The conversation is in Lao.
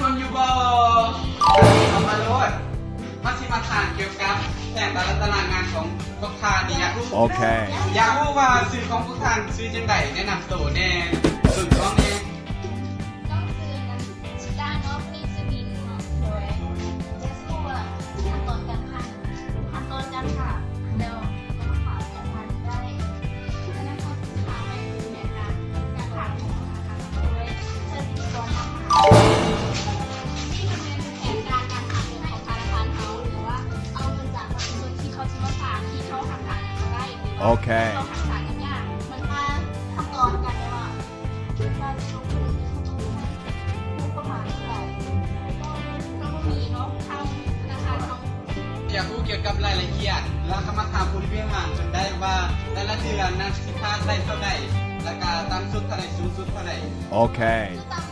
ຄົນຢູ່ບໍ່? ເຂົ້າມາໂລດ. ເຮົາຊິມາຖາມກ່ຽວກັບແຜນການຕາລາງງານຂອງພວກທ່ານນີ້. ຢາກຮູ້ ໂອເຄ ຢາກຮູ້ວ່າຊື່ຂອງພວກທ່ານຊື່ຈັ່ງໃດ? ແນະນຳໂຕແດ່ ເບິ່ງກ້ອງແດ່. ນ້ອງຊື່ອັນນັ້ນ ຊິດາເນາະ. ຜູ້ນີ້ຊື່ບິນເນາະ. ໂດຍ. ຢາກຮູ້ວ່າຂັ້ນຕອນການຜ່ານ ຂັ້ນຕອນການຜ່ານແລ້ວ ກໍມາຜ່ານ ຈະຜ່ານໄດ້ ແລ້ວເຮົາຊິພາໄປເບິ່ງແຜນການ ການຜ່ານຂອງທະນາຄານ. ໂດຍ. ເຊີນຕິດຕໍ່ນຳຫາ ນີ້ກໍແມ່ນແຜນການການຜ່ານຂອງທະນາຄານເຮົາ ຫຼືວ່າເອົາເງິນຈາກປະຊາຊົນທີ່ເຂົາຊິມາຝາກ ທີ່ເຂົາຫັກສາຫຍັງບໍ່ໄດ້ ຫຼືວ່າ ໂອເຄ ເຂົາຫັກສາຫຍັງຍາກ. ມັນວ່າຂັ້ນຕອນການແບບວ່າ ການລົງທຶນ ງົບປະມານເທົ່າໃດ? ເຮົາບໍ່ມີເນາະ ທາງທະນາຄານເຮົາ. ຢາກຮູ້ກ່ຽວກັບລາຍລະອຽດ ແລ້ວກໍມາຖາມຜູ້ບໍລິຫານເພິ່ນໄດ້ວ່າ ແຕ່ລະເດືອນນະ ຊິພາດໄດ້ເທົ່າໃດ ແລ້ວກໍຕ່ຳສຸດເທົ່າໃດ ສູງສຸດເທົ່າໃດ? ໂອເຄ. ຄືຕ່ຳ